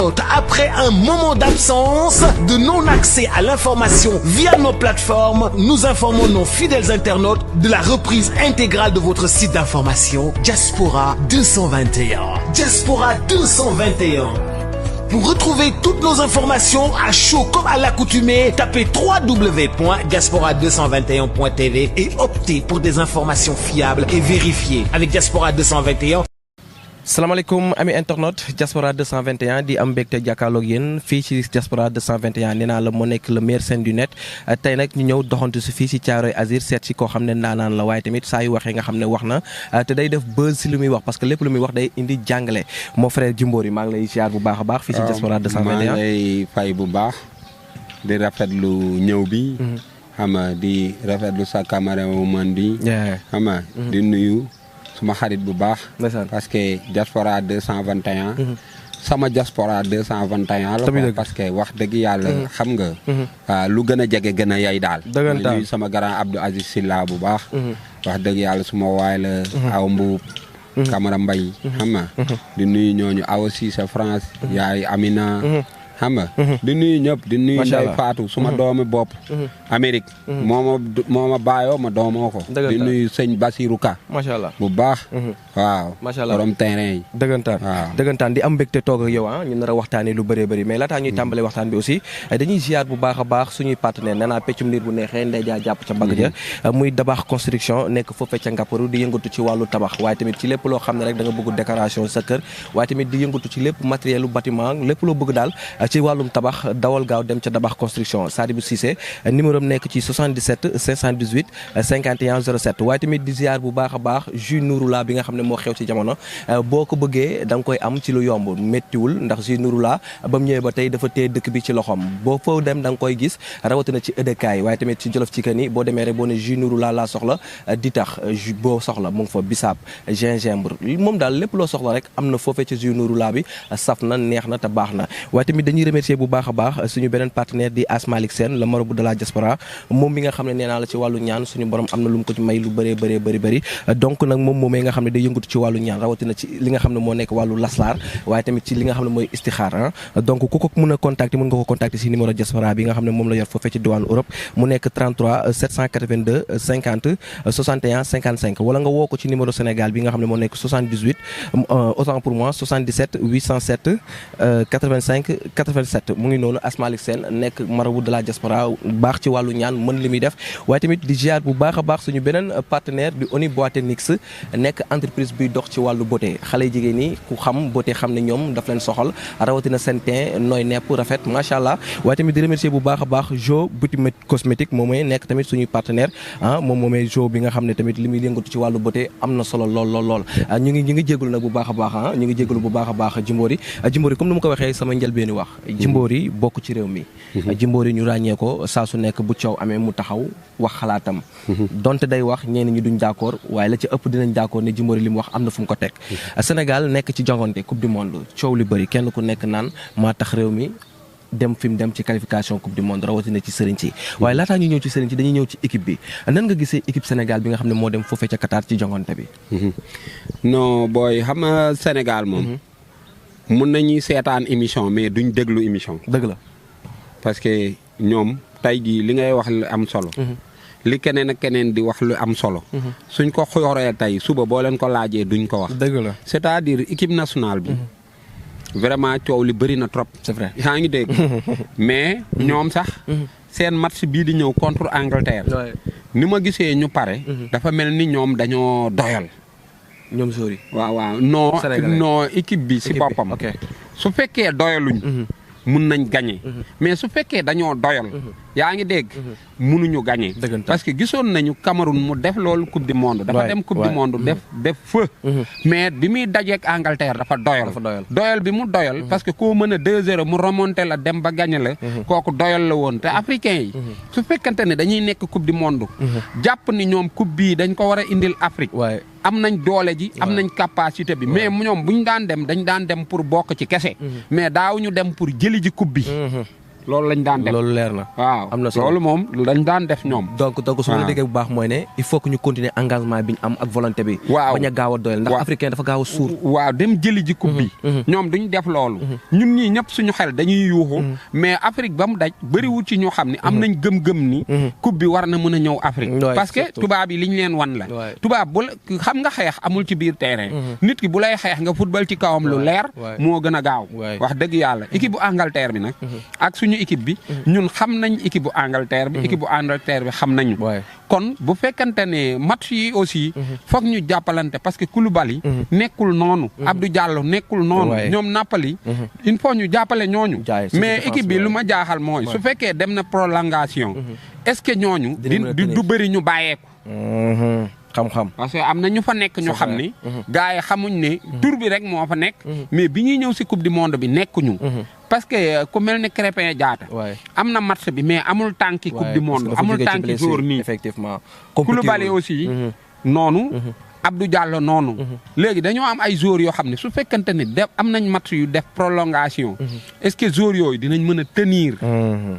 internautes, après un moment d'absence, de non-accès à l'information via nos plateformes, nous informons nos fidèles internautes de la reprise intégrale de votre site d'information Diaspora 221. Diaspora 221. Pour retrouver toutes nos informations à chaud comme à l'accoutumée, tapez www.diaspora221.tv et optez pour des informations fiables et vérifiées. Avec Diaspora 221. salaamaaleykum ami internaute Diaspora 221 di am mbégte jàkkaarloog yéen fii ci Diaspora 221 nee naa la moo nekk le meilleur scène du net tey nag ñu ñëw doxantu si fii si Thiaroye Azur seet si koo xam ne ndaanaan la waaye tamit saa yu waxee nga xam ne wax na te day def buzz si lu muy wax parce que lépp lu muy wax day indi jàngale moo frère Jimbori maa ngi lay ziar bu baax a baax fii si Diaspora 221 maa ngi lay fay bu baax di rafetlu ñëw bi xam nga di rafetlu sa caméraman bi xam nga di nuyu suma xarit bu baax parce que Diaspora 221 sama Diaspora 221 la parce que wax dëgg yàlla xam nga lu gën a jege gën a yay daal nuyu sama grand Abdou Aziz Silla bu baax wax dëgg yàlla suma waay la aw mbuub Camara Mbay xam nga di nuyu ñooñu aw aussi sa France yaay Amina xam nga di nuyu ñëpp di nuyu Ndey Faatu suma doomi bopp Amérique moo ma bàyyoo ma doomoo ko di nuyu sëñ Basirou Ka macha allah bu baax waaw macha allah borom terrain yi dëggantaan di am mbégte toog ak yow ñu nar a waxtaanee lu bëree bëri mais laataa ñuy tàmbale waxtaan bi aussi dañuy ziar bu baax a baax suñuy partenaire nee naa peccum liir bu neexee ndey jaa jàpp ca mbagg ja muy Dabax construction nekk foofee ca Ngapparu di yëngatu ci wàllu tabax waaye tamit ci lépp loo xam ne rek da nga bëgg décoration sa kër waaye tamit di yëngatu ci lépp matériel bâtiment lépp loo bëgg daal ci wàllum tabax dawal gaaw dem ca Dabax construction Sadibou Cissé numéro am nekk ci 77 518 51 07 waaye tamit di ziar bu baax a baax jus Nouroula bi nga xam ne moo xew ci jamono boo ko bëggee da nga koy am ci lu yomb méttiwul ndax jus Nouroula ba mu ñëwee ba tey dafa téye dëkk bi ci loxoom boo foo dem da nga koy gis rawatina ci ëdëkaay waaye tamit ci Jolof Chicken yi boo demee rek boo ne jus Nouroula laa soxla di tax boo soxla mu ngi fa bisaab gingembre moom daal lépp loo soxla rek am na foofee ci jus Nouroula bi saf na neex na te baax na waaye tamit dañuy remercier bu baax a baax suñu beneen partenaire di Asmalik Sène le marabout de la diaspora moom mi nga xam ne nee naa la ci wàllu ñaan suñu borom am na lu mu ko ci may lu bëree bëri donc nag moom moomee nga xam ne day yëngatu ci wàllu ñaan rawatina ci li nga xam ne moo nekk wàllu laslaar waaye tamit ci li nga xam ne mooy istixaar donc ku ko mën a contacter mën nga ko contacter si numéro diaspora bi nga xam ne moom la yor foofee ci diwaanu Europe mu nekk 33 782 50 61 55 wala nga woo ko ci numéro Sénégal bi nga xam ne moo nekk 78 autant pour moi 77 807 85 87 mu ngi noonu Asmalik Sène nekk marabout de la diaspora baax ci wàllu ñaan mën li muy def waaye tamit di ziar bu baax a baax suñu beneen partenaire di Oni Boité Nix nekk entreprise buy dox ci wàllu beauté xale jigéen ñi ku xam beauté xam ne ñoom daf leen soxal rawatina seen teint nooy nepp rafet macha allah waaye tamit di remercier bu baax a baax Jo Beauty Cosmétique moom mooy nekk tamit suñuy partenaire moom moomee Jo bi nga xam ne tamit li muy yëngatu ci wàllu beauté am na solo lool ñu ngi jégalu nag bu baax a baax ñu ngi jégalu bu baax a baax Jimbori comme ni ma ko waxee sama njëlbeeni wax Jimbori bokk ci réew mi Jimbori ñu ràññee ko saa su nekk bu coow amee mu taxaw wax xalaatam donte day wax ñenn ñi duñ d'accord waaye la ci ëpp dinañ d'accord ne Jimbori li mu wax am na fu mu ko teg Sénégal nekk ci jongante coupe du monde coow li bëri kenn ku nekk naan maa tax réew mi dem fi mu dem ci qualification coupe du monde rawatina ci sëriñ si waaye laataa ñu ñëw ci sëriñ si dañuy ñëw ci équipe bi nan nga gisee équipe Sénégal bi nga xam ne moo dem foofee ca Qatar ci jongante bi non booy xam nga Sénégal moom mun nañuy seetaan émission mais duñ déglu émission dëgg la parce que ñoom tey jii li ngay wax lu am solo li keneen ak keneen di wax lu am solo suñ ko xoree tey suba boo leen ko laajee duñ ko wax dëgg la c'est-à-dire équipe nationale bi vraiment coow li bëri na trop c'est vrai yaa ngi dégg mais ñoom sax seen match bii di ñëw contre Angleterre ni ma gisee ñu pare dafa mel ni ñoom dañoo doyal ñoom sori waaw non équipe bi si boppam su fekkee doyaluñ mun nañ gagner mais su fekkee dañoo doyal yaa ngi dégg mënuñu gagner parce que gisoon nañu Cameroun mu def loolu coupe du monde dafa dem coupe du monde def feu mais bi muy dajeek Angleterre dafa doyal bi mu doyal parce que koo mën a 2-0 mu remonté la dem ba gagner la kooku doyal la woon te africain yi su fekkante ne dañuy nekk coupe du monde jàpp ni ñoom coupe bii dañ ko war a indil Afrique am nañ doole ji am nañ capacité bi mais ñoom bu ñu daan dem dañ daan dem pour bokk ci kese mais daawuñu dem pour jëli ji coupe bi loolu lañ daan def loolu leer na. waaw am na solo loolu moom lañ daan def ñoom. donc su ma la déggee bu baax mooy ne il faut que ñu continuer engagement bi ñu am ak volonté bi. waaw bañ a gaaw a doyal ndax africain dafa gaaw a suur. waaw dem jëli ji coupe bi. ñoom duñ def loolu. ñun ñii ñëpp suñu xel dañuy yuuxu. mais Afrique ba mu daj bëriwul ci ñoo xam ne am nañ gëm-gëm ni. coupe bi war na mën a ñëw Afrique. parce que tubaab yi liñ leen wan la. tubaab bu xam nga xeex amul ci biir terrain. nit ki bu lay xeex nga football ci kawam lu leer. moo gën a gaaw. wax dëgg yàlla équipe bu Angleterre bi nag. ak suñu équipe bi. ñun xam nañ équipe bu Angleterre bi. équipe bu Angleterre bi xam nañu. kon bu fekkante ne match yi aussi. foog ñu jàppalante parce que Koulibaly nekkul noonu. Abdou Diallo nekkul noonu. ñoom Napoli. il faut ñu jàppale ñooñu. mais équipe bi lu ma jaaxal mooy. su fekkee dem na prolongation. est-ce que ñooñu. du bëri ñu bàyyeeku. xam-xam parce que am na ñu fa nekk ñu xam ni. gars yi xamuñ ne. tur bi rek moo fa nekk. mais bi ñuy ñëw si coupe du monde bi nekkuñu. parce que ku mel ne Krépin Diatta. am na match bi mais amul tànki coupe du monde amul tànki jour nii. effectivement Koulibaly aussi. noonu. Abdou Diallo noonu. léegi dañoo am ay joueurs yoo xam ne su fekkante ne def am nañ match yu def prolongation. est-ce que joueurs yooyu dinañ mën a tenir.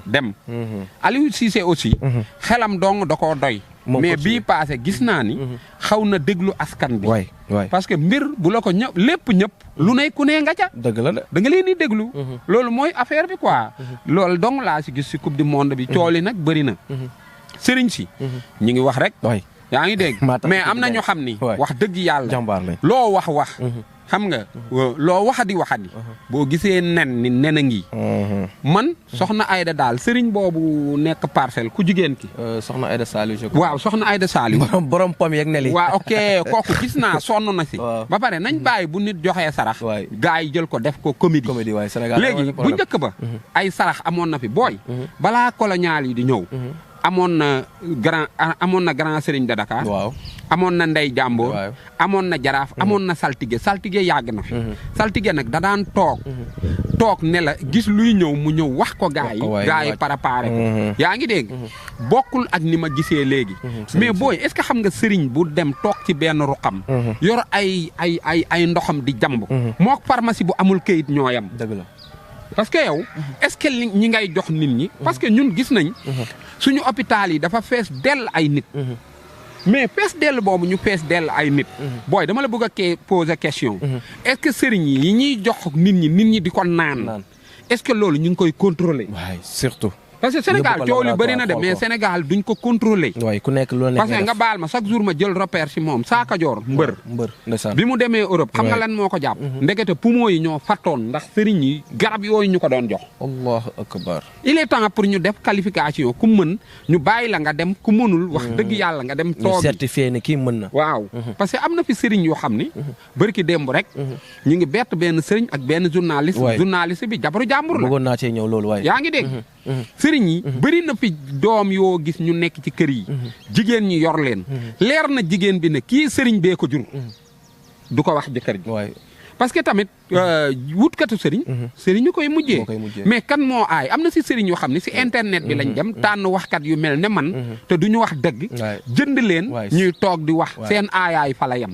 dem. Aliou Cissé aussi. xelam dong da koo doy. mais bii passé gis naa ni. xaw na déglu askan bi. parce que mbir bu la ko lépp ñëpp. lu ne ku ne nga ca. dëgg la de da nga leen di déglu. loolu mooy affaire bi quoi. loolu dong laa si gis si coupe du monde bi cooli nag bëri na. sëriñ si. ñu ngi wax rek. yaa ngi dégg mais am na ñoo xam ni. wax dëgg yàlla. loo wax. xam nga loo waxadi. boo gisee nen ni nen a ngi. man soxna Aïda daal sëriñ boobu nekk parcelle ku jigéen ki. soxna Aïda Saliou. waaw soxna Aïda Saliou. borom pom yeeg ne li. waaw ok kooku gis naa sonn na si. ba pare nañ bàyyi bu nit joxee sarax. gars yi jël ko def ko comédie. léegi bu njëkk ba. ay sarax amoon na fi booy. balaa colonial yi di ñëw. amoon na grand Serigne de Dakar. waaw amoon na Ndey Jàmboor. amoon na Jaraaf. amoon na saltige yàgg na fi. saltige nag da daan toog ne la gis luy ñëw mu ñëw wax ko gaa yi préparé ko. yaa ngi dégg. bokkul ak ni ma gisee léegi. mais booy est-ce que xam nga Serigne bu dem toog ci benn ruqam. yor ay ndoxam di jàmb. mook pharmacie bu amul këyit ñooyam. dëgg la. parce que yow est-ce que ñi ngay jox nit ñi. parce que ñun gis nañ. suñu hôpital yi dafa fees dell ay nit. mais fees dell boobu ñu fees dell ay nit. booy dama la bëgg a poser question. est-ce que sëriñ yi ñuy jox nit ñi di ko naan. est-ce que loolu ñu ngi koy contrôler. waay surtout. parce que Sénégal coow li bëri na de mais Sénégal duñ ko contrôler. waay ku nekk loolu parce que nga baal ma chaque jour ma jël repère ci moom Saaka Joor mbër ndeysaan bi mu demee Europe xam nga lan moo ko jàpp. ndekete poumon yi ñoo fattoon ndax sëriñ yi garab yooyu ñu ko doon jox. allahu akbar. il est temps pour ñu def qualification ku mën ñu bàyyi la nga dem ku mënul. wax dëgg yàlla nga dem toog certifié ne kii mën na. waaw parce que am na fi sëriñ yoo xam ni. bërki démb rek. ñu ngi bett benn sëriñ ak benn journaliste. journaliste bi jabaru jàmbur la. bëggoon naa cee ñëw loolu waay. yaa ngi dégg. sëriñ yi bëri na fi doom yoo gis ñu nekk ci kër yi. jigéen ñi yor leen. leer na jigéen bi ne kii sëriñ bee ko jur. du ko wax jëkkër ji. parce que tamit wutkatu sëriñ. sëriñ ñu koy mujjee. mais kan moo aay am na si sëriñ yoo xam ne si internet bi lañ dem tànn waxkat yu mel ne man. te du ñu wax dëgg. jënd leen ñuy toog di wax seen aayaay fa la yem.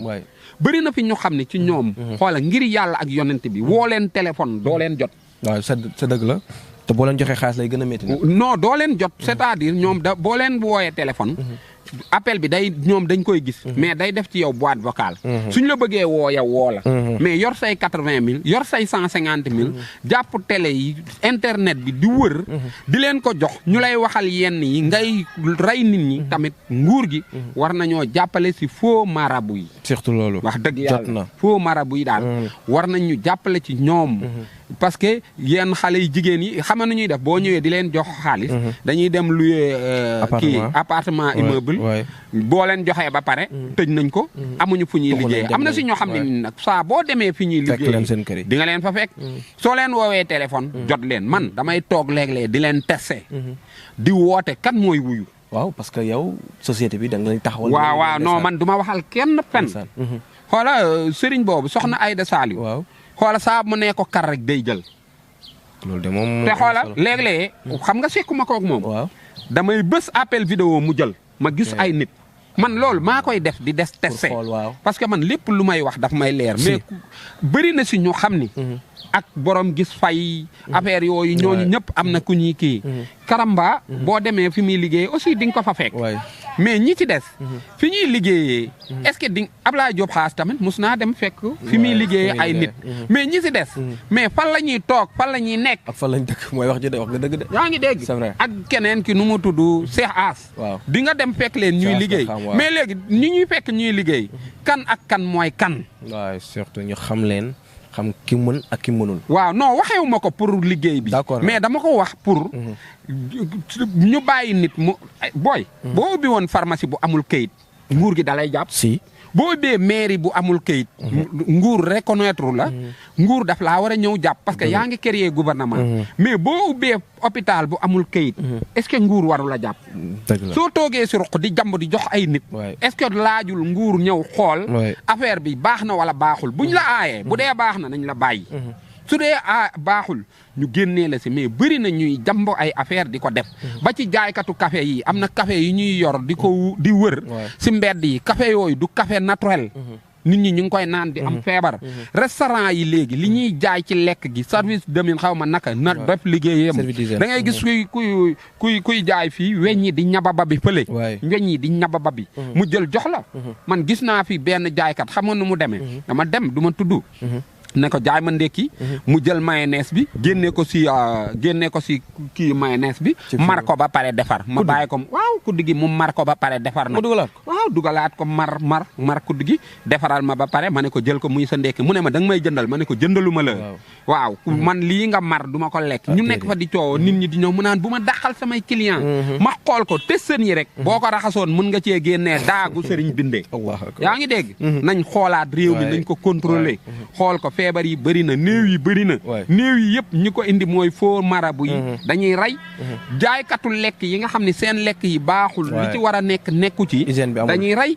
bëri na fi ñu xam ne ci ñoom. xoola ngir yàlla ak yonent bi woo leen téléphone doo leen jot. waaw sa dëgg la. te boo leen joxee xaalis lay gën a métti. non doo leen jot c'est-à-dire ñoom boo leen wooyee téléphone. appel bi ñoom dañ koy gis. mais day def ci yow boîte vocale. suñ la bëggee woo yow woo la. mais yor say 80 000 yor say 150 000. jàpp télé yi internet bi di wër. di leen ko jox ñu lay waxal yenn yi ngay rey nit ñi. tamit nguur gi. war nañoo jàppale si faux marabout yi. surtout loolu. wax dëgg yàlla faux marabout yi daal. war nañ ñu jàppale ci ñoom. parce que yenn xale yi jigéen yi xam na ñuy def boo ñëwee di leen jox xaalis. dañuy dem louer appartement immeuble. boo leen joxee ba pare. tëj nañ ko. amuñu fu ñuy liggéey am na si ñoo xam ne nag saa boo demee fi ñuy liggéey di nga leen fa fekk. soo leen woowee téléphone. jot leen man damay toog léeg-léeg di leen tester. di woote kan mooy wuyu. waaw parce que yow société bi da nga lay taxawal. waaw non man du ma waxal kenn fen. xoola sëriñ boobu soxna Aïda Saliou. waaw xoola saa mu ne ko kar rek day jël. loolu de moom te xoola léeg-léeg xam nga sekkuma koog moom. waaw damay bës appel vidéo mu jël. ma gis ay nit man loolu maa koy def di des testé parce que man lépp lu may wax daf may leer mais bëri na si ñu xam ni ak borom gis fay affaire yooyu ñooñu ñëpp am na ku ñuy kii Karamba boo demee fi muy liggéey aussi di nga ko fa fekk mais ñi ci des fi ñuy liggéeyee est-ce que di Ablaye Diop Xaas tamit mus naa dem fekk fi muy liggéeyee ay nit mais ñi ci des mais fan la ñuy toog fan la ñuy nekk ak fan lañ dëkk mooy wax ji de wax nga dëgg de yaa ngi dégg ak keneen ki nu mu tudd Cheikh As di nga dem fekk leen ñuy liggéey mais léegi ñi ñuy fekk ñuy liggéey kan ak kan mooy kan waaw surtout ñu xam leen xam ki mën ak ki mënul. waaw non waxewu ma ko pour liggéey bi. mais dama ko wax pour. ñu bàyyi nit mu booy. boo ubbi woon pharmacie bu amul kayit nguur gi dalay jàpp. si boo ubbee mairie bu amul kayit. nguur reconnaître la. nguur daf laa war a ñëw jàpp parce que yaa ngi créer gouvernement. mais boo ubbee hôpital bu amul kayit. est-ce que nguur waru la jàpp. soo toogee si ruq di jàmb di jox ay nit. est-ce que laajul nguur ñëw xool. affaire bi baax na wala baaxul buñ la aayee bu dee baax na nañ la bàyyi. su dee baaxul ñu génnee la si mais bëri na ñuy jambo ay affaire di ko def ba ci jaaykatu café yi am na café yi ñuy yor di wër si mbedd yi café yooyu du café naturel nit ñi ñu ngi koy naan di am feebar restaurant yi léegi li ñuy jaay ci lekk gi service demin xaw ma naka na def liggéeyam da ngay gis kuy jaay fii weñ yi di ñababa bi fële weñ yi di ñababa bi mu jël jox la man gis naa fi benn jaaykat xamoon nu mu demee dama dem du ma tudd ne ko jaay ma ndekki mu jël mayonnaise bi génne ko si kii mayonnaise bi mar ko ba pare defar ma bàyyi ko waaw kudd gi mu mar ko ba pare defar na waaw dugalaat ko mar kudd gi defaral ma ba pare ma ne ko jël ko muy sa ndekki mu ne ma da nga may jëndal ma ne ko jëndaluma la waaw man lii nga mar du ma ko lekk ñu nekk fa di coow nit ñi di ñëw mu naan bu ma dàqal samay client ma xool ko te sën yi rek boo ko raxasoon mun nga cee génnee daagu sëriñ bindee yaa ngi dégg nañ xoolaat réew mi nañ ko contrôler xool ko feebar yi bëri na néew yi bëri na néew yi yëpp ñi ko indi mooy faux marabu yi dañuy rey jaaykatu lekk yi nga xam ne seen lekk yi baaxul li ci war a nekku ci dañuy rey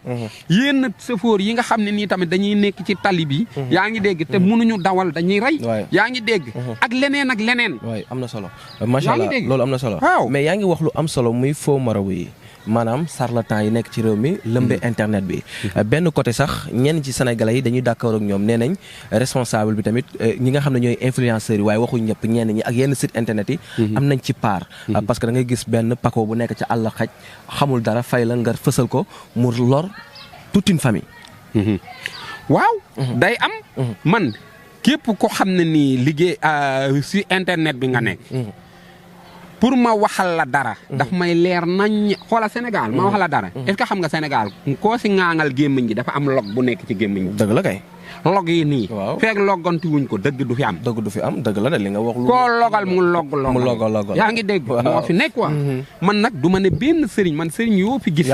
yenn chauffeur yi nga xam ne nii tamit dañuy nekk ci tali bi yaa ngi dégg te mënuñu dawal dañuy rey yaa ngi dégg ak leneen ak leneen am na solo macha allah loolu am na solo mais yaa ngi wax lu am solo muy faux marabu yi maanaam charlatan yi nekk ci réew mi lëmbe internet bi benn côté sax ñenn ci sénégalais yi dañuy d'accord ak ñoom nee nañ responsable bi tamit ñi nga xam ne ñooy influenceurs yi waaye waxuñ ñëpp ñenn ñi ak yenn site internet yi am nañ ci part parce que da ngay gis benn pako bu nekk ci àll xaj xamul dara fay la nga fësal ko mu lor toute une famille waaw day am man képp ko xam ne nii liggéey si internet bi nga nekk pour ma waxal la dara daf may leer nañ xoola Sénégal ma waxal la dara est-ce que xam nga Sénégal koo si ŋaaŋal gémmiñ gi dafa am log bu nekk ci gémmiñ gi dëgg la kay log yi nii feeg logganti wuñ ko dëgg du fi am dëgg la de li nga wax lu koo logal mu log yaa ngi dégg moo fi nekk quoi man nag du ma ne benn sëriñ man sëriñ yoo fi gis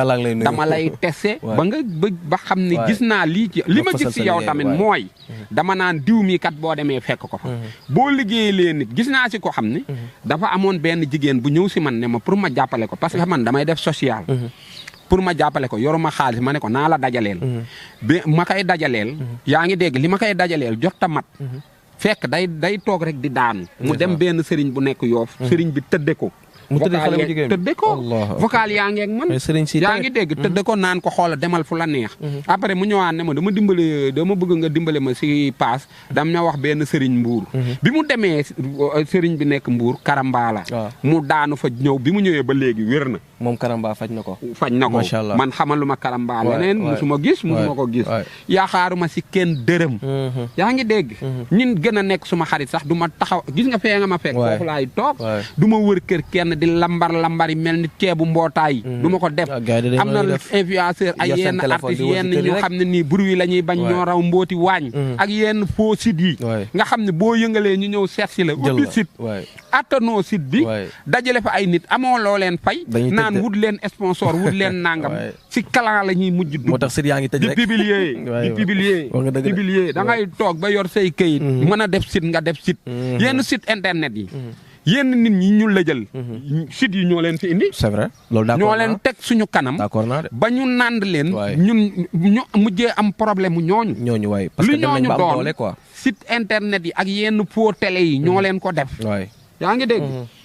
dama lay tese ba xam ne gis naa lii ci li ma gis si yow tamit mooy dama naan diw mi kat boo demee fekk ko fa boo liggéey leen nit gis naa si ko xam ne dafa amoon benn jigéen bu ñëw si man ne ma pour ma jàppale ko parce que man damay def social pour ma jàppale ko yoruma xaalis ma ne ko naa la dajaleel ba ma koy dajaleel yaa ngi dégg li ma koy dajaleel jot ta mat fekk day toog rek di daanu mu dem benn sëriñ bu nekk Yoof sëriñ bi tëdde ko tëdde ko vocal yaa ngeeg man yaa ngi dégg tëdde ko naan ko xoola demal fu la neex après mu ñëwaat ne ma dama bëgg nga dimbale ma si paas dam na wax benn sëriñ Mbuur bi mu demee sëriñ bi nekk Mbuur Karamba la mu daanu fa ñëw bi mu ñëwee ba léegi wér na moom Karamba faj na ko man xamaluma Karamba leneen musuma ko gis yaakaaruma si kenn dërëm yaa ngi dégg ñin gën a nekk suma xarit sax du ma taxaw gis nga fee nga ma fekk foofu laay toog du ma wër kër kenn di lambari mel ni ceebu mbootaay du ma ko def am na influenceur ay yenn artistes yenn ñu xam ne nii bruit la ñuy bañ ñoo raw mbooti waañ ak yenn faux sites yi nga xam ne boo yëngalee ñu ñëw seet si la ubbi site attanoo site bi dajale fa ay nit amoo loo leen fay naan wut leen sponsor wut leen nangam si clan la ñuy mujj moo tax site yaa ngi tëj rek di publier da ngay toog ba yor say këyit mën a def site nga def site yenn site internet yi yenn nit ñi ñu la jël site yi ñoo leen fi indi c'est vrai loolu d'accord ñoo leen teg suñu kanam d'accord naa de ba ñu nànd leen ñun ñu mujjee am problème mu ñooñu waay parce que dem nañ ba am doole quoi site internet yi ak yenn faux télé yi ñoo leen ko def yaa ngi dégg.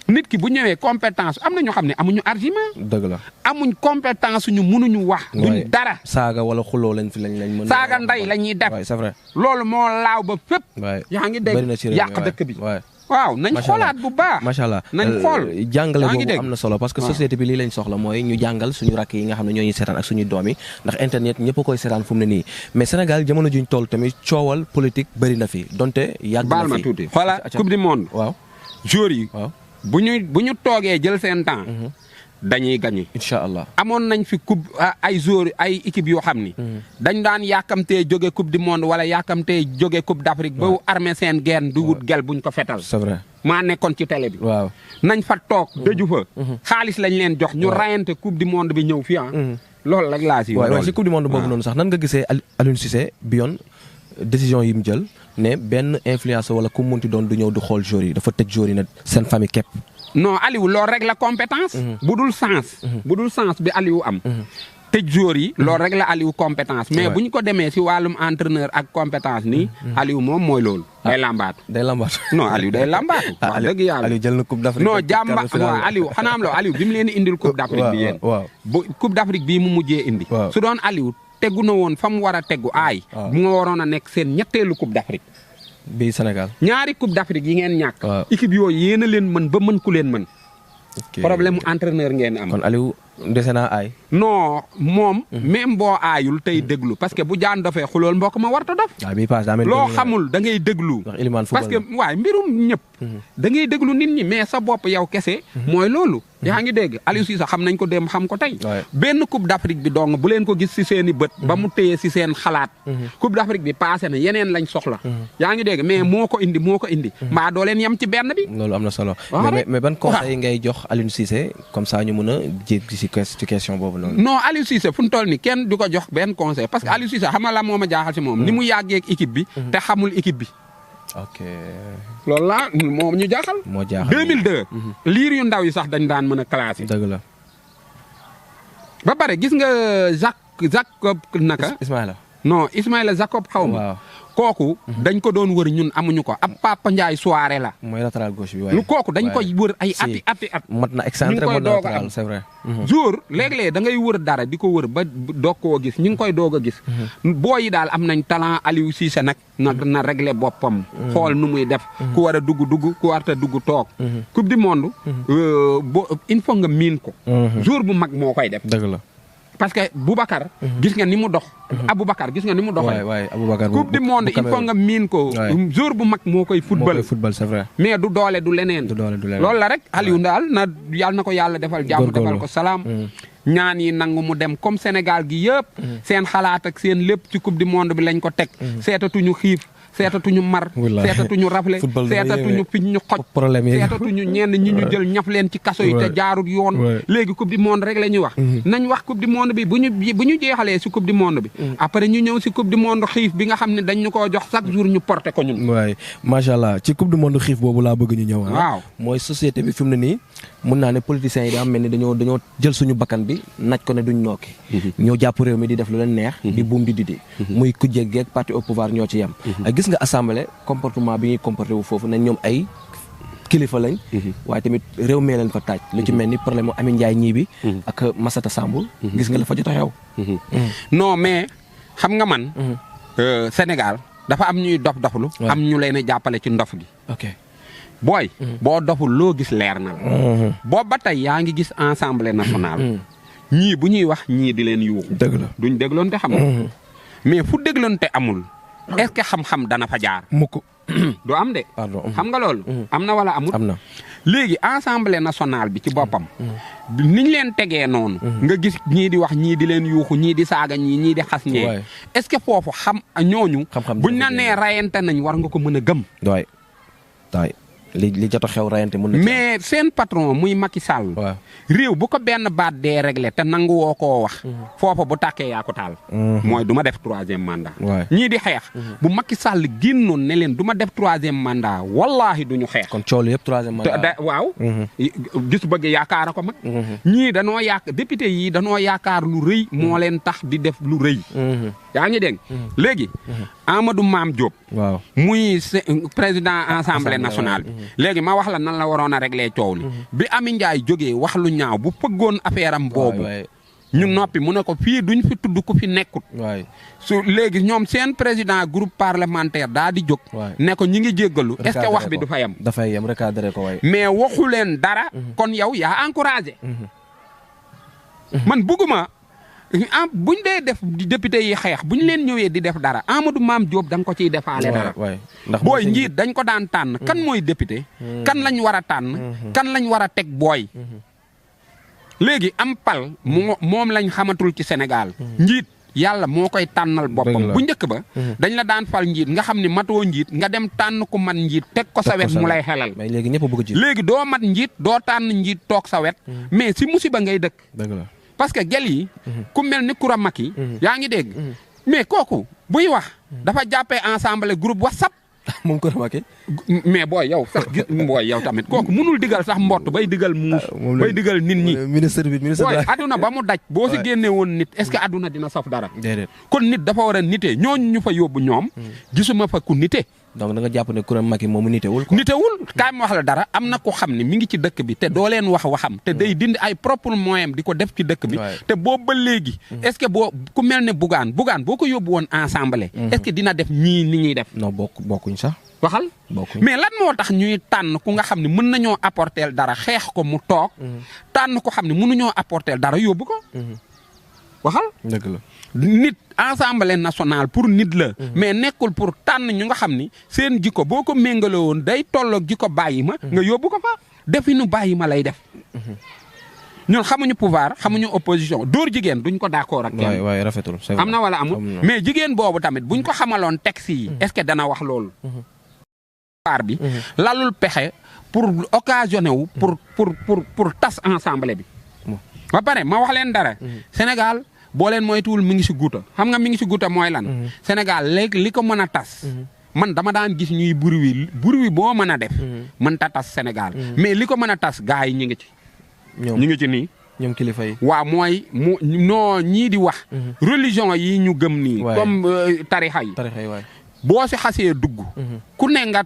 nit ki bu ñëwee compétence am na ñoo xam ne amuñu argument. dëgg la amuñ compétence ñu mënuñu wax. duñ dara. saaga wala xuloo lañ mën. saaga ndey la ñuy def. c'est vrai. loolu moo laaw ba fépp. yaa ngi dégg yàq dëkk bi. waaw nañ xoolaat bu baax. macha allah nañ xool jàngale boobu am na solo parce que société bi lii lañ soxla mooy ñu jàngal suñu rakk yi nga xam ne ñooñuy seetaan ak suñuy doom yi ndax internet ñëpp a koy seetaan fu mu ne nii mais Sénégal jamono juñ toll tamit coowal politique bëri na fi donte yàgg na fi. baal ma tuuti xoola coupe du monde. waaw joueurs yi. waaw bu ñu toogee jël seen temps. dañuy gagné. incha allah amoon nañ fi coupe ay joueurs ay équipe yoo xam ni. dañ daan yàkkamtee jóge coupe du monde wala yàkkamtee jóge coupe d'Afrique ba armé seen genn du wut gel buñ ko fetal. c'est vrai maa nekkoon ci télé bi. waaw nañ fa toog dëju fa. xaalis lañ leen jox ñu rayante coupe du monde bi ñëw fii loolu rek laa si. waaw si coupe du monde boobu noonu sax nan nga gisee Aliou Cissé bi yoon décision yi mu jël ne benn influence wala ku munti doon du ñëw du xool joueurs yi dafa tëj joueurs yi ne seen famille képp. non Aliou loolu rek la compétence. bu dul sens bi Aliou am. tëj joueurs yi loolu rek la Aliou compétence mais bu ñu ko demee si wàllum entraîneur ak compétence nii Aliou moom mooy loolu. day lambaatu. non Aliou day lambaatu. wax dëgg yàlla Aliou jël na coupe d'Afrique. non jàmba waaw Aliou xanaa am la Aliou bi mu leen indil coupe d'Afrique bi yéen. bu coupe d'Afrique bii mu mujjee indi. su doon Aliou tegu na woon fa mu war a tegu bu nga waroon a nekk seen ñetteelu coupe d'Afrique. bii Sénégal. ñaari coupe d'Afrique yi ngeen ñàkk. équipe yooyu yéen a leen mën ba mën ku leen mën. problème mu entraîneur ngeen am. kon Aliou dese naa aay. non moom. même boo aayul tey déglu parce que bu jaan dofee xulool mbokk ma warta dof. loo xamul da ngay déglu. parce que waaye mbirum ñëpp. da ngay déglu nit ñi mais sa bopp yow kese. mooy loolu. yaa ngi dégg Aliou Cissé xam nañ ko dem xam ko tey. benn coupe d'Afrique bi dong bu leen ko gis si seen i bët. ba mu téye si seen xalaat. coupe d'Afrique bi passé na yeneen lañ soxla. yaa ngi dégg mais moo ko indi. mbaa doo leen yem ci benn bi. loolu am na solo. mais ban conseil ngay jox Aliou Cissé comme ça ñu mën a jéggi ci question boobu noonu. non Aliou Cissé fu mu toll nii kenn du ko jox benn conseil parce que Aliou Cissé xam nga la moo ma jaaxal si moom. ni mu yàggee ak équipe bi. te xamul équipe bi. ok loolu la moom ñu jaaxal. moo jaaxal 2002. liir yu ndaw yi sax dañ daan mën a classé. dëgg la. ba pare gis nga Jacob naka. Ismaïla Jacob xaw ma. waaw kooku. dañ ko doon wër ñun amuñu ko ab Papa Ndiaye soirée la. mooy latéral gauche bi waaye. kooku dañ koy wër ay ati at. mat na excentré mat na latéral c'est vrai. jour léeg-léeg da ngay wër dara di ko wër ba doog koo gis ñu ngi koy doog a gis. boo yi daal am nañ talent Aliou Cissé nag. na régler boppam. xool nu muy def. ku war a dugg ku warta dugg toog. coupe du monde. il faut nga miin ko. jour bu mag moo koy def. dëgg la. parce que Boubacar. gis nga ni mu dox. Aboubacar gis nga ni mu doxee. waay Aboubacar coupe du monde il faut nga miin ko. jour bu mag moo koy football. c'est vrai. mais du doole du leneen. loolu la rek Aliou daal yàlla na ko yàlla defal jàmm defal ko salaam. ñaan yi nangu mu dem comme Sénégal gi yëpp. seen xalaat ak seen lépp ci coupe du monde bi lañ ko teg. seetatuñu xiif. seetatuñu mar. seetatuñu rafle. seetatuñu fiñ ñu xoj. seetatuñu ñenn ñi ñu jël ñaf leen ci kaso yi te jaarut yoon. léegi coupe du monde rek la ñuy wax. nañ wax coupe du monde bi bu ñu jeexalee si coupe du monde bi. après ñu ñëw si coupe du monde xiif bi nga xam ne dañ ñu koo jox chaque jour ñu porté ko ñun. waay macha allah ci coupe du monde xiif boobu laa bëgg ñu ñëw. waaw mooy société bi fi mu ne nii mun naa ne politiciens yi daa mel ni dañoo jël suñu bakkan bi naj ko ne duñ nokki. ñoo jàpp réew mi di def lu leen neex. di buum di didi. muy kujje geeg parti au pouvoir ñoo ci yem. gis nga assemblée comportement bi ñuy comporté wu foofu nañ ñoom ay kilifa lañ. waaye tamit réew mee leen fa taaj. lu ci mel ni problème mu Amin Ndiaye ñii bi. ak Massata Samb. gis nga la fa jot a xew. non mais xam nga man. Sénégal dafa am ñuy dof-doflu. am ñu leen a jàppale ci ndof gi. ok booy. boo doful loo gis leer na la. boobu ba tey yaa ngi gis assemblée nationale. ñii bu ñuy wax ñii di leen yuuxu. dëgg la duñ dégloonte xam nga. mais fu dégloonte amul. est-ce que xam-xam dana fa jaar. mukk du am de. xam nga loolu. am na wala amul. am na léegi assemblée nationale bi ci boppam. niñ leen tegee noonu. nga gis ñii di wax ñii di leen yuuxu ñii di saaga ñii di xas ñee. est-ce que foofu ñooñu. buñ na nee rayante nañ war nga ko mën a gëm. waay li jot a xew rayante mën na. mais seen patron muy Macky Sall. réew bu ko benn baat dee réglé te nangu woo koo wax. foofa bu tàkkee yaa ko taal. mooy du ma def 3e mandat. ñii di xeex. bu Macky Sall génnoon ne leen du ma def 3e mandat wallaahi du ñu xeex. kon coow li yëpp 3e mandat. waaw. gis bëgg yaakaar ko mag. ñii danoo député yi danoo yaakaar lu rëy. moo leen tax di def lu rëy. yaa ngi dégg. léegi Amadou Mame Diop. waaw muy président assemblée nationale bi. léegi ma wax la nan la waroon a régler coow li bi Amy Ndiaye jógee wax lu ñaaw bu pëggoon affaire am boobu ñu noppi mu ne ko fii duñ fi tudd ku fi nekkut su léegi ñoom seen président groupe parlementaire daa di jóg ne ko ñi ngi jéggalu est-ce que wax bi du fa yem dafay yem recadré ko waay mais waxu leen dara kon yow yaa encouragé man bëgguma buñ dee def député yi xeex buñ leen ñëwee di def dara Amadou Mame Diop da nga ko ciy defaale dara booy njiit dañ ko daan tànn kan mooy député kan lañ war a tànn kan lañ war a teg booy léegi am pal moom lañ xamatul ci Sénégal njiit yàlla moo koy tànnal boppam bu njëkk ba dañ la daan fal njiit nga xam ne matoo njiit nga dem tànn ku mat njiit teg ko sa wet mu lay xelal léegi doo mat njiit doo tànn njiit toog sa wet mais si musiba ngay dëkk parce que gel yi ku mel ni Koura Macky yaa ngi dégg mais kooku buy wax dafa jàppee ensemble groupe WhatsApp moom Koura Macky mais booy yow sax booy yow tamit kooku mënul digal sax mbott bay digal muus bay digal nit ñi ministre booy adduna ba mu daj boo si génne woon nit est-ce que adduna dina saf dara kon nit dafa war a nite ñooñu ñu fa yóbbu ñoom gisuma fa ku nite donc da nga jàpp ne Koura Macky moomu nitewul kaay ma wax la dara am na ko xam ne mi ngi ci dëkk bi te doo leen wax waxam te day dindi ay propre moyen di ko def ci dëkk bi te boobu ba léegi est-ce que boo ku mel ne Bougane boo ko yóbbu woon ensemble est-ce que dina def ñii ni ñuy def non bokkuñ sax waxal mais lan moo tax ñuy tànn ku nga xam ne mën nañoo apporter dara xeex ko mu toog tànn ko xam ne mënuñoo apporter dara yóbbu ko waxal dëgg la nit assemblée nationale pour nit la mais nekkul pour tànn ñu nga xam ni seen jikko boo ko méngale woon day tolloog jikko bàyyi ma nga yóbbu ko fa definu bàyyi ma lay def ñun xamuñu pouvoir xamuñu opposition dóor jigéen duñ ko d'accord ak kenn waay rafetul am na wala amul mais jigéen boobu tamit buñ ko xamaloon texte yi est-ce que dana wax loolu pouvoir bi lalul pexe pour occasionné wu pour tas ensemble bi ba pare ma wax leen dara Sénégal boo leen moytuwul mi ngi si guuta xam nga mi ngi si guuta mooy lan Sénégal léegi li ko mën a tas man dama daan gis ñuy bruit boo mën a def mën ta tas Sénégal mais li ko mën a tas gars yi ñu ngi ci ñu ngi ci nii ñoom kilifa yi waaw mooy noo ñii di wax religion yi ñu gëm nii comme tarixa yi waay boo si xasee dugg ku ne nga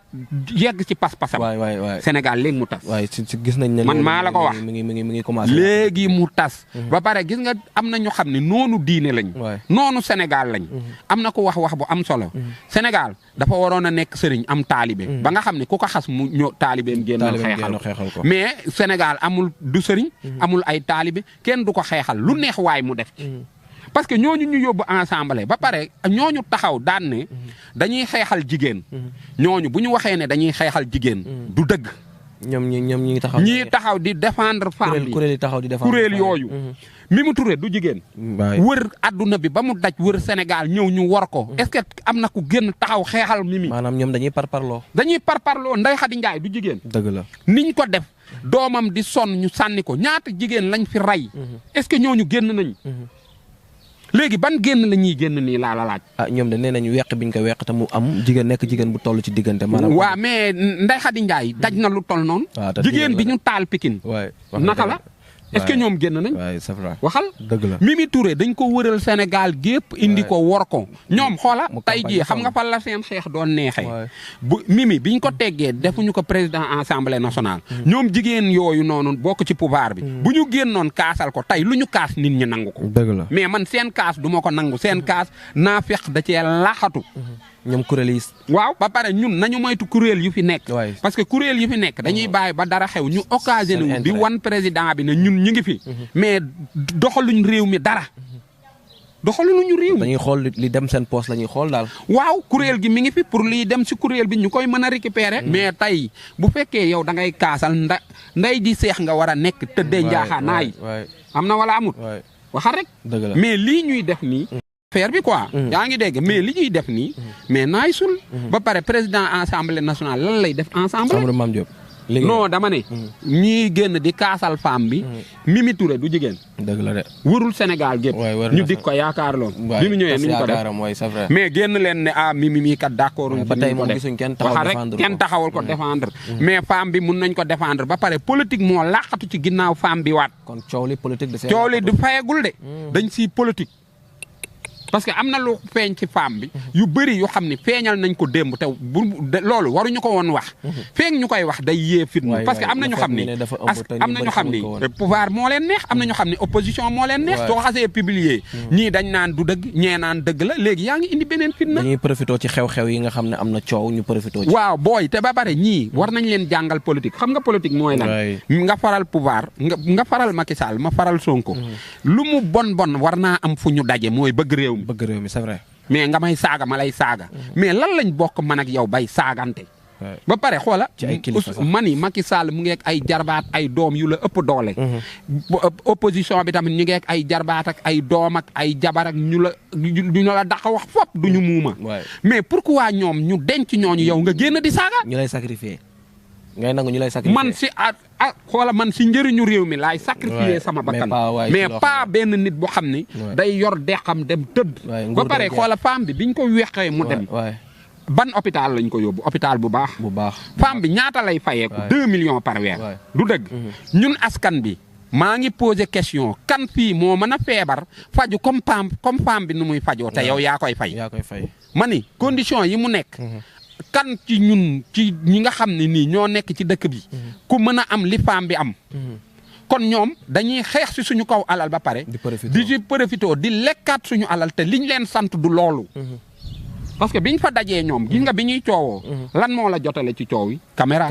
yegg ci pas-pasam Sénégal léegi mu tas waaye si gis nañ ne man maa la ko wax mi ngi commencé léegi mu tas ba pare gis nga am na ñu xam ne noonu diine lañ noonu Sénégal lañ am na ko wax bu am solo Sénégal dafa waroon a nekk sëriñ am taalibe ba nga xam ne ku ko xas mu ñëw taalibeem génnal xeexal ko mais Sénégal amul du sëriñ amul ay taalibe kenn du ko xeexal lu neex waay mu def parce que ñooñu ñu yóbbu ensemble ba pare ñooñu taxaw daan ne dañuy xeexal jigéen ñooñu bu ñu waxee ne dañuy xeexal jigéen du dëgg ñoom ñi taxaw di défendre femme bi kuréel yooyu Mimi Touré du jigéen wër adduna bi ba mu daj wër Sénégal ñëw ñu war ko est-ce que am na ku génn taxaw xeexal Mimi maanaam ñoom dañuy parparloo Ndeye Khady Ndiaye du jigéen dëgg la niñ ko def doomam di sonn ñu sànni ko ñaata jigéen lañ fi rey est-ce que ñooñu génn nañ léegi ban génn la ñuy génn nii laa la laaj. ñoom de nee nañu weq biñ ko weq te mu am jigéen nekk jigéen bu toll ci diggante. maanaam waaw mais Ndeye Khady Ndiaye daj na lu toll noonu. jigéen bi ñu taal Pikine. naka la est-ce que ñoom génn nañ. c'est vrai waxal dëgg la Mimi Touré dañ ko wëral Sénégal gépp indi ko wor ko ñoom xoola tey jii xam nga fan la seen xeex doon neexee. bu Mimi biñ ko teggee defuñu ko président assemblée nationale. ñoom jigéen yooyu noonu bokk ci pouvoir bi. bu ñu génnoon kaasal ko tey lu ñu kaas nit ñi nangu ko. dëgg la mais man seen kaas du ma ko nangu seen kaas naa feq da cee laxatu. ñoom kuréel yi. waaw ba pare ñun nañu moytu kuréel yu fi nekk. parce que kuréel yu fi nekk dañuy bàyyi ba dara xew ñu occasionné wu di wan président bi ne ñun ñu ngi fi. mais doxaluñ réew mi dara. doxaluñu réew mi. dañuy xool li dem seen poste la ñuy xool daal. waaw kuréel gi mi ngi fi pour liy dem si kuréel bi ñu koy mën a récupérer. mais tey bu fekkee yow da ngay kaasal nday ji seex nga war a nekk tëddee njaaxaanaay. am na wala amut. waxal rek. dëgg la mais lii ñuy def nii. affaire bi quoi. yaa ngi dégg mais li ñuy def nii. mais naay sul. ba pare président assemblée nationale lan lay def ensemble. Amadou Mame Diop. non dama ne. ñii génn di kaasal femme bi. Mimi Touré du jigéen. dëgg la de. wërul Sénégal gépp ñu dik ko yaakaar loon. bi mu ñëwee ni ñu ko def mais génn leen ne Mimi mii kat d'accord. ba tey moom gisuñ kenn taxaw défendre kenn taxawul ko défendre. mais femme bi mun nañ ko défendre ba pare politique moo laqatu ci ginnaaw femme bi waat. kon coow li politique de coow li du fayagul de. dañ siy politique. parce que am na lu feeñ ci femme bi yu bëri yu xam ne feeñal nañ ko démb te loolu waruñu ko woon wax feeñ ñu koy wax day yee fitna parce que am na ñu xam ne am na ñu xam ne pouvoir moo leen neex am na ñu xam ne opposition moo leen neex soo xasee publier ñii dañ naan du dëgg ñee naan dëgg la léegi yaa ngi indi beneen fitna dañuy profité ci xew-xew yi nga xam ne am na coow ñu profité ci waaw booy te ba pare ñii war nañ leen jàngal politique xam nga politique mooy lan nga faral pouvoir nga faral Macky Sall ma faral Sonko lu mu bon war naa am fu ñu daje mooy bëgg réew mi c'est vrai mais nga may saaga ma lay saaga mais lan lañ bokk man ak yow bay saagante ba pare xoola mani Macky Sall mu ngi ak ay jarbaat ay doom yu la ëpp doole opposition bi tamit ñu ngi ak ay jarbaat ak ay doom ak ay jabar ak ñu la daq wax fop duñu muuma mais pourquoi ñoom ñu denc ñooñu yow nga génn di saaga ñu lay sacrifier ngay nangu ñu lay sacrifier man si xoola man si njëriñu réew mi laay sacrifier sama bakkan mais pas benn nit boo xam ni day yor dexam dem tëdd ba pare xoola femme bi biñ ko weqee mu dem ban hôpital lañ ko yóbbu hôpital bu baax femme bi ñaata lay fayeeku 2 millions par weer du dëgg ñun askan bi maa ngi posé question kan fii moo mën a feebar faju comme femme bi nu muy fajoo te yow yaa koy fay ma ni condition yi mu nekk kan ci ñun ci ñi nga xam ne nii ñoo nekk ci dëkk bi ku mën a am li femme bi am kon ñoom dañuy xeex si suñu kaw alal ba pare di ci profité di lekkaat suñu alal te liñ leen sant du loolu parce que biñ fa dajee ñoom gis nga bi ñuy coowoo lan moo la jotale ci coow yi caméra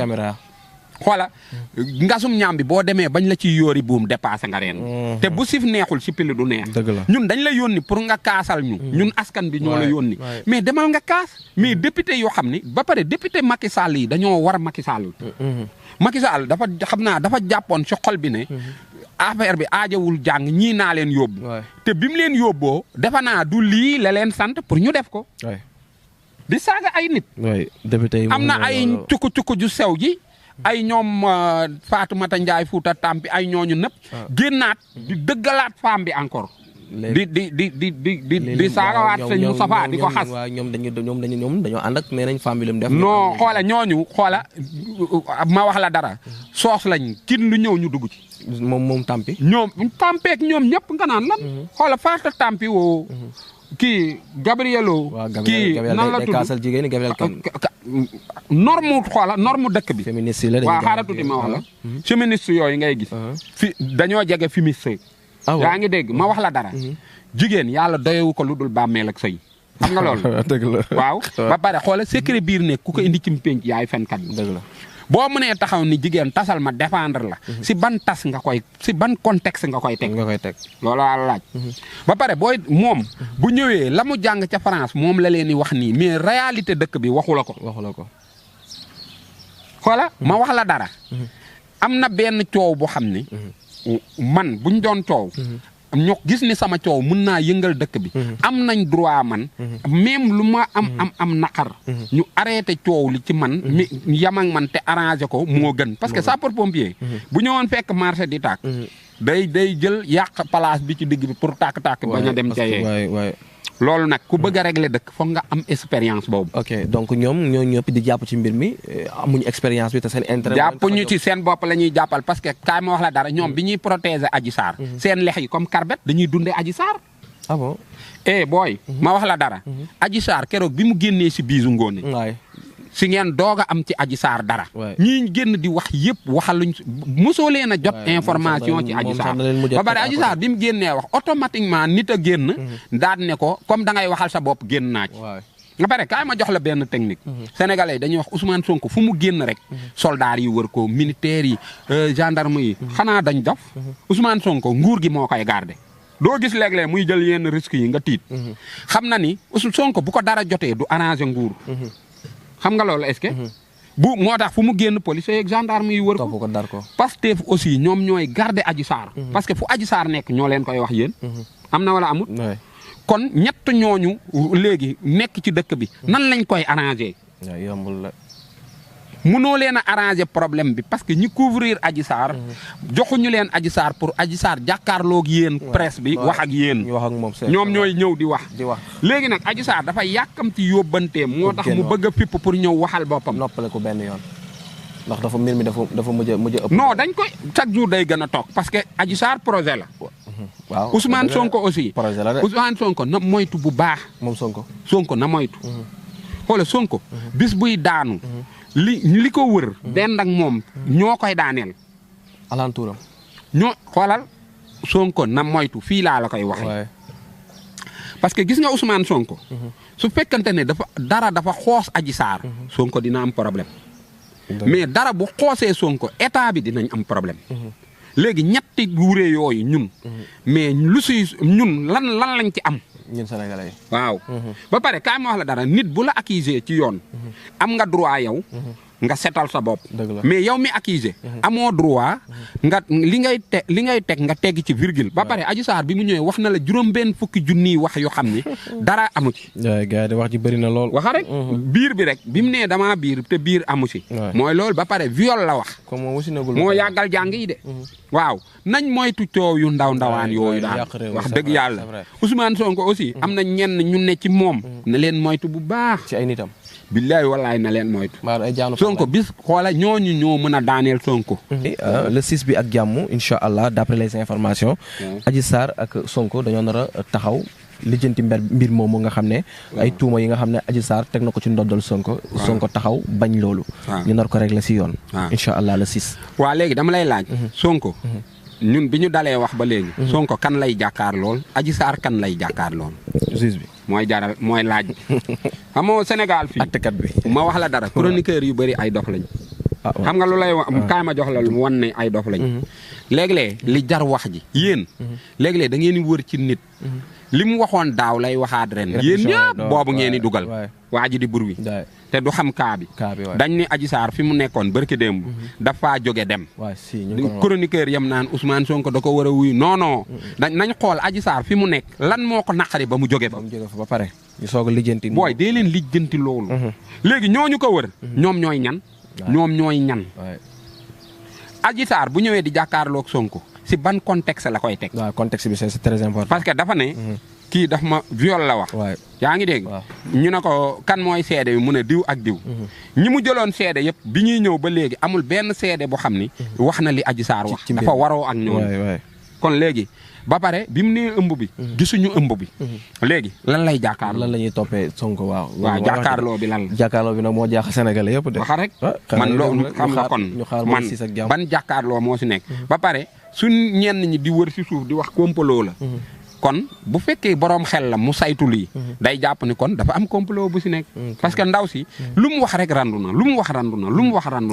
xoola ngasum ñaam bi boo demee bañ la ciy yóori buum dépassé nga reen te bu sif neexul si pili du neex ñun dañ la yónni pour nga kaasal ñu ñun askan bi ñoo la yónni mais demal nga kaas mais député yoo xam ni ba pare député Macky Sall yi dañoo war Macky Sall Macky Sall dafa xam naa dafa jàppoon si xol bi ne affaire bi aajawul jàng ñii naa leen yóbbu te bi mu leen yóbboo defa naa du lii la leen sant pour ñu def ko di saaga ay nit am na ay cukku ju sew ji ay ñoom Fatoumata Ndiaye Fouta Tampi ay ñooñu nëpp génnaat di dëggalaat femme bi encore di saagawaat sëñ Moustapha di ko xas ñoom dañoo ànd ak nee nañ femme bi lu mu def non xoola ñooñu xoola ma wax la dara soos lañ kin lu ñëw ñu dugg ci moom Tampi ñoom Tampeek ñoom ñëpp nga naan lan xoola Fata Tampi woo kii Gabrielo kii nan la tudd norme dëkk bi féministe la waaw xaaral tuuti ma wax la féministe yooyu ngay gis fi dañoo jege féministe yaa ngi dégg ma wax la dara jigéen yàlla doyewu ko lu dul bàmmeel ak sëy xam nga loolu dëgg la waaw ba pare xoola secret biir nekk ku ko indi ci pénc yaay fenkat bi dëgg la boo mënee taxaw ni jigéen tasal ma défendre la si ban tas nga koy si ban contexte nga koy teg loolu la laaj ba pare booy moom bu ñëwee la mu jàng ca France moom la leen di wax nii mais réalité dëkk bi waxu la ko xoola ma wax la dara am na benn coow boo xam ne man buñ doon coow ñu gis ni sama coow mën naa yëngal dëkk bi am nañ droit man même lu ma am naqar ñu arrêté coow li ci man mi yam ak man te arrangé ko moo gën parce que sapeur pompier bu ñëwoon fekk marché di tàkk day jël yàq place bi ci digg bi pour tàkk-tàkk bañ a dem ca yee loolu nag ku bëgg a régler dëkk foog nga am expérience boobu. ok donc ñoom ñoo ñëpp di jàpp ci mbir mi amuñu expérience bi te seen intérêt. jàppuñu ci seen bopp la ñuy jàppal parce que kaay ma wax la dara ñoom bi ñuy protéger Adji Sarr. seen lex yi comme carbet dañuy dundee Adji Sarr. ah bon. booy. ma wax la dara. Adji Sarr keroog bi mu génnee si biisu ngoone. si ngeen doog a am ci Adji Sarr dara. ñii génn di wax yëpp waxaluñ mosoo leen a jot information ci Adji Sarr ba pare Adji Sarr bi mu génnee wax automatiquement nit a génn daan ne ko comme da ngay waxal sa bopp génn naa ci nga pare kaay ma jox la benn technique sénégalais yi dañuy wax Ousmane Sonko fu mu génn rek soldats yi wër ko militaires yi gendarme yi xanaa dañ dof Ousmane Sonko nguur gi moo koy garder doo gis léeg-léeg muy jël yenn risques yi nga tiit xam na ni Sonko bu ko dara jotee du arranger nguur xam nga loolu est-ce que bu moo tax fu mu génn policiers ak gendarme yi wër ko Pastef aussi ñoom ñooy garder Adji Sarr parce que fu Adji Sarr nekk ñoo leen koy wax yéen am na wala amut kon ñett ñooñu léegi nekk ci dëkk bi nan lañ koy arranger yombul la mënoo leen a arranger problème bi parce que ñi couvrir Adji Sarr joxuñu leen Adji Sarr pour Adji Sarr jàkkaarloog yéen presse bi wax ak yéen ñoom ñooy ñëw di wax léegi nag Adji Sarr dafa yàkkamti yóbbanteem moo tax mu bëgg a fipp pour ñëw waxal boppam noppale ko benn yoon ndax mbir mi dafa mujj ëpp non dañ koy chaque jour day gën a toog parce que Adji Sarr projet la waaw Ousmane Sonko aussi. Ousmane Sonko na moytu bu baax. moom Sonko. Sonko na moytu. xoolal Sonko. bis buy daanu. li ko wër. dend ak moom ñoo koy daaneel. alenturam. ñoo xoolal Sonko na moytu fii laa la koy waxee. parce que gis nga Ousmane Sonko. su fekkante ne dafa xoos Adji Sarr. Sonko dina am problème. mais dara bu xoosee Sonko état bi dinañ am problème. léegi ñetti wuree yooyu ñun. mais lu si ñun lan lañ ci am. ñun Sénégalais yi. waaw. ba pare kaay ma wax la dara nit bu la accusé ci yoon. am nga droit yow. nga setal sa bopp. mais yow mi accusé. amoo droit nga li ngay teg nga tegg ci virgule. ba pare Adji Sarr bi mu ñëwee wax na la juróom-benn fukki junniy wax yoo xam ni dara amu ci. gars yi wax ji bëri na lool. waxa rek biir bi rek bi mu nee damaa biir te biir amu ci. mooy loolu ba pare viol la wax. moo yàggal jàng yi de. waaw nañ moytu coow yu ndawaan yooyu daal wax dëgg yàlla. Ousmane Sonko aussi am na ñenn ñu ne ci moom. na leen moytu bu baax. ci ay nitam. billaay wallaay na leen moytu. Sonko bis xoola ñooñu ñoo mën a daaneel Sonko. le 6 bi ak jàmm incha allah d'après les informations. Adji Sarr ak Sonko dañoo nar a taxaw lijjanti mbir moomu nga xam ne. ay tuuma yi nga xam ne Adji Sarr teg na ko ci ndoddal Sonko. Sonko taxaw bañ loolu. ñu nar ko régler si yoon. incha allah le 6. waa léegi dama lay laaj. Sonko. ñun bi ñu dalee wax ba léegi. Sonko kan lay jàkkaar lool Adji Sarr kan lay jàkkaar lool. juge bi. mooy laaj xam nga Sénégal fii attekat bi ma wax la dara chroniqueur yu bëri ay dof lañ. xam nga lu lay wax kaay ma jox la lu wan ne ay dof lañ. léeg-léeg li jar wax ji yéen. léeg-léeg da ngeen di wër ci nit. li mu waxoon daaw lay waxaat ren. yéen ñëpp boobu ngeen di dugal. waa ji di bur wi te du xam kaa bi. dañ ni Adji Sarr fi mu nekkoon barki démb. dafa jóge dem. chroniqueur yam naan Ousmane Sonko da ko war a wuyu non. nañ xool Adji Sarr fi mu nekk lan moo ko naqari ba mu jóge fa. ba pare ñu soog a lijjanti. booy dee leen lijjanti loolu. léegi ñooñu ko wër. ñoom ñooy ñan. ñoom ñooy ñan. Adji Sarr bu ñëwee di jàkkaarloog Sonko si ban contexte la koy teg. waaw contexte bi c'est très important. parce que dafa ne. kii daf ma viol la wax. yaa ngi dégg. ñu ne ko kan mooy seede bi mu ne diw ak diw. ñi mu jëloon seede yëpp bi ñuy ñëw ba léegi amul benn seede boo xam ni. wax na li Adji Sarr wax. dafa waroo ak ñoom. kon léegi ba pare bi mu nee ëmb bi. gisuñu ëmb bi. léegi lan lay jàkkaarloo. lan la ñuy toppee Sonko waaw. waaw jàkkaarloo bi lan la. jàkkaarloo bi nag moo jaaxal Sénégalais yëpp de. waxa rek man loolu xam nga kon man ban jàkkaarloo moo si nekk. ba pare suñ ñenn ñi di wër si suuf di wax complot la. kon bu fekkee borom xel la mu saytu lii. day jàpp ni kon dafa am complot bu si nekk. parce que ndaw si lu mu wax rek randu na lu mu wax randu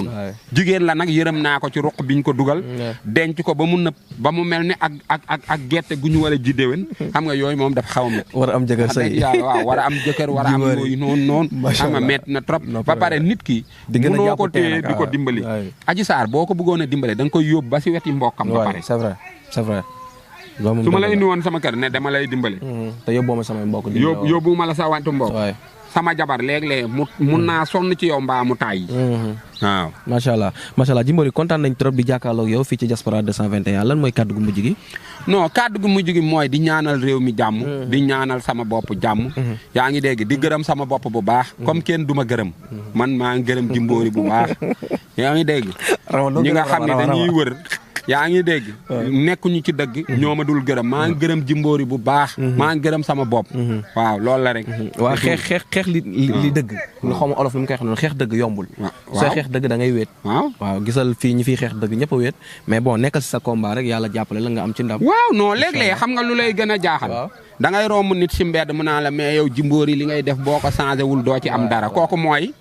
na. jigéen la nag yërëm naa ko ci ruq biñ ko dugal. denc ko ba mu nëb ba mu mel ni ak gerte gu ñu war a ji déwén. xam nga yooyu moom dafa xaw a métti. war a am jëkkër sëy waaw war a am jëkkër war a am yooyu noonu. xam nga métti na trop. ba pare nit ki. mënoo ko téye di ko dimbali. Adji Sarr boo ko bëggoon a dimbali da nga koy yóbbu ba si weti mbokkam. ba pare c'est vrai. su ma la indi woon sama kër ne dama lay dimbali. te yóbboo ma samay mbokk. yóbbu ma la sa wantu mbokk. sama jabar léeg-léeg mun naa sonn ci yow mbaa mu taay. waaw macha allah Jimbori kontaan nañ trop di jàkkaarloog yow fii ci Diaspora 221 lan mooy kàddu gu mujj gi. non kàddu gu mujj gi mooy di ñaanal réew mi jàmm. di ñaanal sama bopp jàmm. yaa ngi dégg di gërëm sama bopp bu baax. comme kenn du ma gërëm. man maa ngi gërëm Jimbori bu baax. yaa ngi dégg. ñi nga xam ne dañuy wër. yaa ngi dégg nekkuñu ci dëgg ñoo ma dul gërëm maa ngi gërëm Jimbori bu baax maa ngi gërëm sama bopp waaw loolu la rek waaw xeex li dëgg nga xaw ma olof li mu koy wax noonu xeex dëgg yombul sooy xeex dëgg da ngay wéet waaw gisal fii ñi fiy xeex dëgg ñëpp a wéet mais bon nekkal si sa combat rek yàlla jàppale la nga am ci ndam waaw non léeg-léeg xam nga lu lay gën a jaaxal da ngay romb nit si mbedd mu naa la mais yow Jimbori li ngay def boo ko changé wul doo ci am dara kooku mooy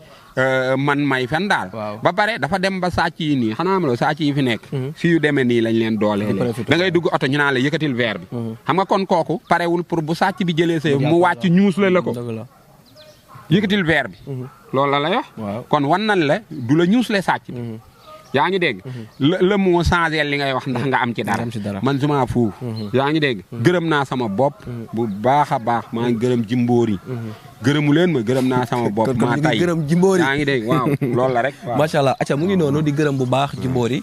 man may fen daal ba pare dafa dem ba sàcc yi nii xanaa ma loo sàcc yi fi nekk fii yu demee nii lañ leen doole da ngay dugg oto ñu naan la yëkkatil verre bi xam nga kon kooku parewul pour bu sàcc bi jëlee sa mu wàcc ñuus la ko yëkkatil verre bi loolu la lay wax kon wan nan la du la ñuus le sàcc bi yaa ngi dégg la moo changé li ngay wax ndax nga am ci dara man suma fuuf yaa ngi dégg gërëm naa sama bopp bu baax a baax maa ngi gërëm Jimbori gërëmu leen ma gërëm naa sama bopp maa tay gërëm Jimbori yaa ngi dégg waaw loolu la rek macha allah acca mu ngi noonu di gërëm bu baax Jimbori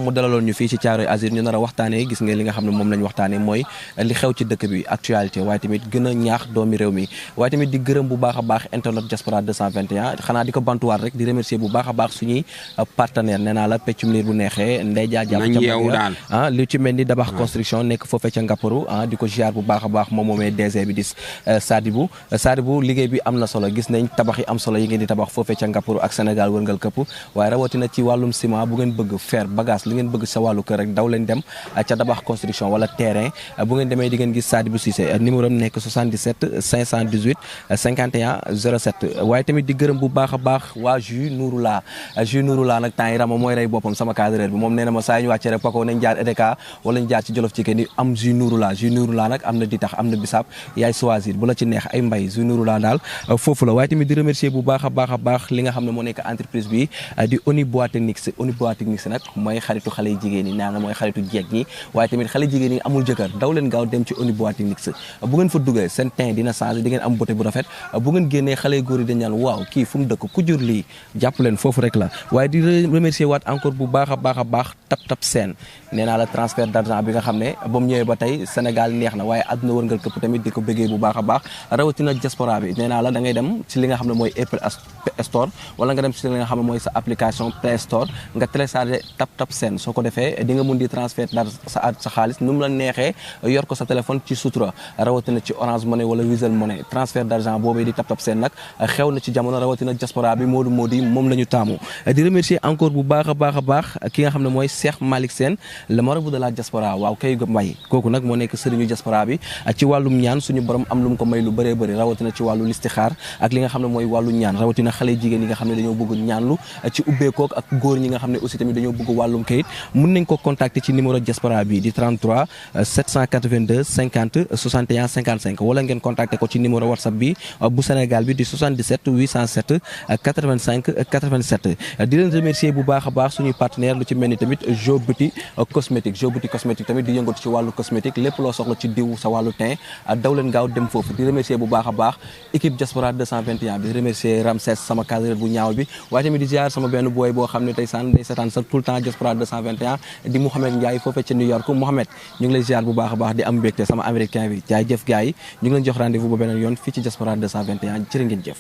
mu dalaloon ñu fii ci Thiaroye Azur ñu nar a waxtaanee gis nga li nga xam ne moom lañ waxtaanee mooy li xew ci dëkk bi actualité waaye tamit gën a ñaax doomi réew mi waaye tamit di gërëm bu baax a baax internet diaspora 221 xanaa di ko bantuwaat rek di remercier bu baax a baax suñuy partenaire nee naa la peccum liir bu neexee ndey jaa jàpp li ci mel ni Dabax construction nekk foofee ca Ngapparu di ko ziar bu baax a baax moom moomee DG bi di Sadibou liggéey bi am na solo gis nañ tabax yi am solo yi ngeen di tabax foofee ca Ngapparu ak Sénégal wërngal këpp waaye rawatina ci wàllum ciment bu ngeen bëgg fer bagage li ngeen bëgg sa wàllu kër rek daw leen dem ca Dabax construction wala terrain bu ngeen demee di ngeen gis Sadibou Cissé numéro am nekk 77 518 51 07 waaye tamit di gërëm bu baax a baax waa Jus Nouroula nag temps yi rama mooy rey boppam sama cadreur bi moom nee na ma saa ñu wàccee rek pako nañ jaar EDK wala ñu jaar ci Jolof ci ni am Jus Nouroula nag am na ditax am na bisaab yaay choisir bu la ci neex ay mbay Jus Nouroula daal foofu la waaye tamit di remercier bu baax a baax li nga xam ne moo nekk entreprise bi di Oni Boatechnics nag mooy xaritu xale yi jigéen ñi naa na mooy xaritu jeeg ñi waaye tamit xale jigéen ñi amul jëkkër daw leen gaaw dem ci Oni Boatechnics bu ngeen fa duggee seen teint dina changé di ngeen am beauté bu rafet bu ngeen génnee xale yu góor yi dañ naan waaw kii fu mu dëkk ku jur lii jàpp leen foofu rek la waaye di remercier waat encore bu baax a baax tap seen nee naa la transfert d'argent bi nga xam ne ba mu ñëwee ba tey Sénégal neex na waaye àdduna wërngal këpp tamit di ko bëggee bu baax a baax rawatina diaspora bi nee naa la da ngay dem ci li nga xam ne mooy Apple Store wala nga dem ci li nga xam ne mooy sa application Play Store nga téléchargé tap seen soo ko defee di nga mun di transfert sa xaalis nu mu la neexee yor ko sa téléphone ci sutura rawatina ci Orange Money wala Wizall Money transfert d'argent boobee di tap seen nag xew na ci jamono rawatina diaspora bi Modou moom la ñu taamu di remercier encore bu baax a baax ki nga xam ne mooy Cheikh Malick Sène le marabout de la diaspora waaw kay mbay kooku nag moo nekk sëriñu diaspora bi ci wàllum ñaan suñu borom am lu mu ko may lu bëree bëri rawatina ci wàllu listixaar ak li nga xam ne mooy wàllu ñaan rawatina xale jigéen yi nga xam ne dañoo bëgg ñaanlu ci ubbeekook ak góor ñi nga xam ne aussi tamit dañoo bëgg wàllum kayit mën nañ ko contacter ci numéro diaspora bi di 33 782 50 61 55 wala ngeen contacter ko ci numéro WhatsApp bi bu Sénégal bi di 77 807 85 87 di leen remercier bu baax a baax suñuy partenaire lu ci mel ni tamit Jo Boutique cosmétique tamit di yëngatu ci wàllu cosmétique lépp loo soxla ci diw sa wàllu teint daw leen gaaw dem foofu di remercier bu baax a baax équipe diaspora 221 bi di remercier Ramses sama cadreur bu ñaaw bi waaye tamit di ziar sama benn booy boo xam ne tey saan day seetaan sa tout le temps diaspora 221 di Mouhamed Ndiaye foofee ca New York Mouhamed ñu ngi lay ziar bu baax a baax di am mbégte sama américain bi jaay jëf gars yi ñu ngi leen jox rendez-vous ba beneen yoon fii ci diaspora 221 jërë ngeen jëf